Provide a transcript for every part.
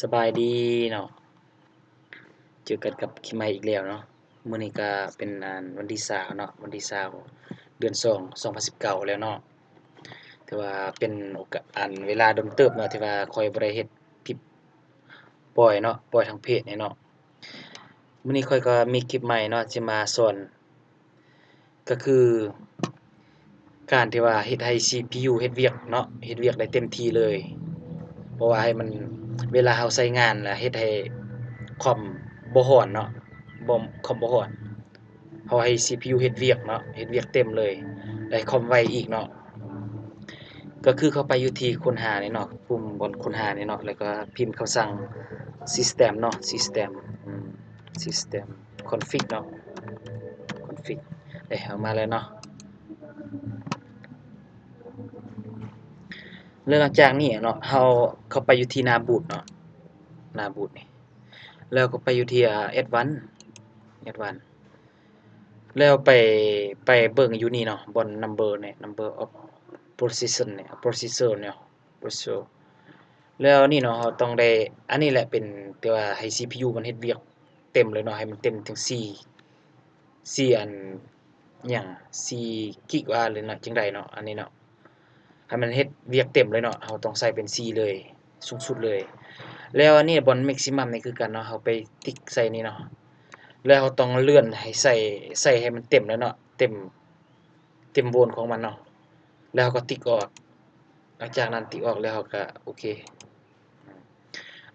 ສະບາຍດີເນາະ ເຈີກັນກັບຄລິບໃໝ່ອີກແລ້ວເນາະ. ມື້ນີ້ກະເປັນ ອັນ ວັນທີຊາວເນາະ ວັນທີຊາວ ເດືອນສອງ ສອງພັນສິບເກົ້າແລ້ວເນາະ. ຖືວ່າເປັນໂອກາດ ອັນ ເວລາດົນເຕີບເນາະ ທີ່ວ່າຂ້ອຍບໍ່ໄດ້ເຮັດຄລິບປ່ອຍເນາະ ປ່ອຍທາງເພຈນີ້ເນາະ. ມື້ນີ້ຂ້ອຍກໍມີຄລິບໃໝ່ເນາະ ຊິມາສອນ ກໍຄືການທີ່ວ່າເຮັດໃຫ້ຊີພີຢູເຮັດວຽກເນາະ ເຮັດວຽກໄດ້ເຕັມທີ່ເລີຍ. ເພາະວ່າໃຫ້ມັນ ເວລາເຮົາໃຊ້ງານລະເຮັດໃຫ້ຄອມບໍ່ຮ້ອນເນາະ ບໍ່ ຄອມບໍ່ຮ້ອນ. ເຮົາໃຫ້ຊີພີຢູເຮັດວຽກເນາະ ເຮັດວຽກເຕັມເລີຍ ໄດ້ຄວາມໄວອີກເນາະ. ກໍຄືເຂົ້າໄປຢູ່ທີ່ຄົ້ນຫານີ້ເນາະ ປຸ່ມບ່ອນຄົ້ນຫານີ້ເນາະ ແລ້ວກໍພິມຄຳສັ່ງ System ເນາະ System ອືມ System Config ເນາະ Config ເດ້ ເຮົາມາແລ້ວເນາະ. ແລ້ວຫຼັງຈາກນີ້ເນາະ ເຮົາເຂົ້າໄປຢູ່ທີ່ໜ້າບູດເນາະ ໜ້າບູດນີ້ ແລ້ວກໍໄປຢູ່ທີ່ ອາ Advanced Advanced ແລ້ວໄປ ໄປເບິ່ງຢູ່ນີ້ເນາະ ບ່ອນ Number ນີ້ Number of Procession ນີ້ Processor ເນາະ Processor. ແລ້ວນີ້ເນາະ ເຮົາຕ້ອງໄດ້ ອັນນີ້ແຫຼະເປັນທີ່ວ່າໃຫ້ຊີພີຢູມັນເຮັດວຽກເຕັມເລີຍເນາະ ໃຫ້ມັນເຕັມເຖິງສີ່ ສີ່ອັນ ຫຍັງ ສີ່ກິກວ່າ ຫຼືເນາະ ຈັ່ງໃດເນາະ ອັນນີ້ເນາະ ໃຫ້ມັນເຮັດວຽກເຕັມເລີຍເນາະ ເຮົາຕ້ອງໃສ່ເປັນສີ່ເລີຍ ສູງສຸດເລີຍ. ແລ້ວອັນນີ້ບ່ອນ Maximum ນີ້ຄືກັນເນາະ ເຮົາໄປຕິກໃສ່ນີ້ເນາະ ແລ້ວເຮົາຕ້ອງເລື່ອນໃຫ້ໃສ່ ໃສ່ໃຫ້ມັນເຕັມເລີຍເນາະ ເຕັມ ເຕັມໂວນຂອງມັນເນາະ ແລ້ວເຮົາກໍຕິກອອກ. ຫຼັງຈາກນັ້ນຕິກອອກແລ້ວເຮົາກໍໂອເຄ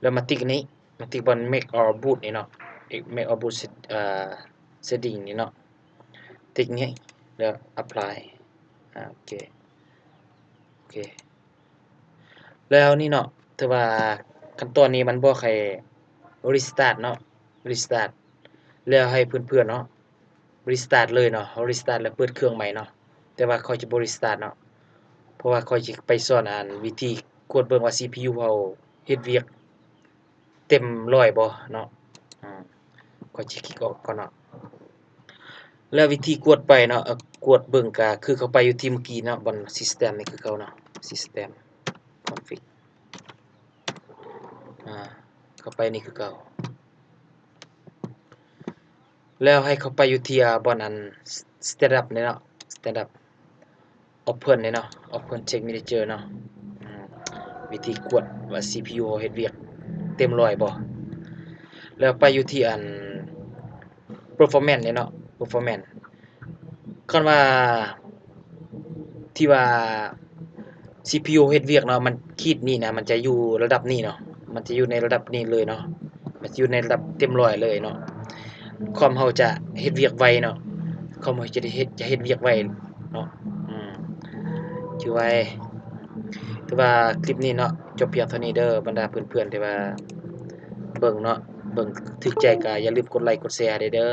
ແລ້ວມາຕິກນີ້ ມາຕິກບ່ອນ Make all boot ນີ້ເນາະ Make all boot set ເອີ setting ນີ້ເນາະ ຕິກນີ້ ແລ້ວ Apply ອາ ໂອເຄ ໂອເຄ. ແລ້ວນີ້ເນາະ ຖືວ່າຂັ້ນຕອນນີ້ມັນບອກໃຫ້ Restart ເນາະ Restart ແລ້ວໃຫ້ເພື່ອນໆເນາະ Restart ເລີຍເນາະ ເຮົາ Restart ແລ້ວເປີດເຄື່ອງໃໝ່ເນາະ. ແຕ່ວ່າຂ້ອຍຈະບໍ່ Restart ເນາະ ເພາະວ່າຂ້ອຍຈະໄປສອນ ອັນ ວິທີກວດເບິ່ງວ່າ ຊີພີຢູ ເຮົາເຮັດວຽກເຕັມຮ້ອຍບໍ່ເນາະ. ອາ ຂ້ອຍຈະຄລິກອອກກ່ອນເນາະ ແລ້ວວິທີກວດໄປເນາະ ເອີ ກວດເບິ່ງກະຄືເຂົ້າໄປຢູ່ທີ່ເມື່ອກີ້ເນາະ ບ່ອນ System ນີ້ຄືເກົ່າເນາະ System Config ອາ ເຂົ້າໄປນີ້ຄືເກົ່າ. ແລ້ວໃຫ້ເຂົ້າໄປຢູ່ທີ່ ອາ ບ່ອນອັນ Startup ນີ້ເນາະ Startup Open ນີ້ເນາະ Open Tag Manager ເນາະ ອາ ວິທີກວດວ່າ ຊີພີຢູ ເຮົາເຮັດວຽກເຕັມຮ້ອຍບໍ່. ແລ້ວໄປຢູ່ທີ່ອັນ Performance ນີ້ເນາະ Performance ຄັນວ່າ ທີ່ວ່າ ຊີພີຢູ ເຮັດວຽກເນາະ ມັນຂີດນີ້ນະ ມັນຈະຢູ່ລະດັບນີ້ເນາະ ມັນຈະຢູ່ໃນລະດັບນີ້ເລີຍເນາະ ມັນຈະຢູ່ໃນລະດັບເຕັມຮ້ອຍເລີຍເນາະ. ຄອມເຮົາຈະເຮັດວຽກໄວເນາະ ຄອມເຮົາຈະໄດ້ເຮັດ ຈະເຮັດວຽກໄວເນາະ. ອືມ ຖືວ່າ ຖືວ່າຄລິບນີ້ເນາະ ຈົບພຽງເທົ່ານີ້ເດີ ບັນດາເພື່ອນໆທີ່ວ່າເບິ່ງເນາະ ເບິ່ງຖືກໃຈກໍຢ່າລືມກົດໄລກົດແຊໃຫ້ເດີ.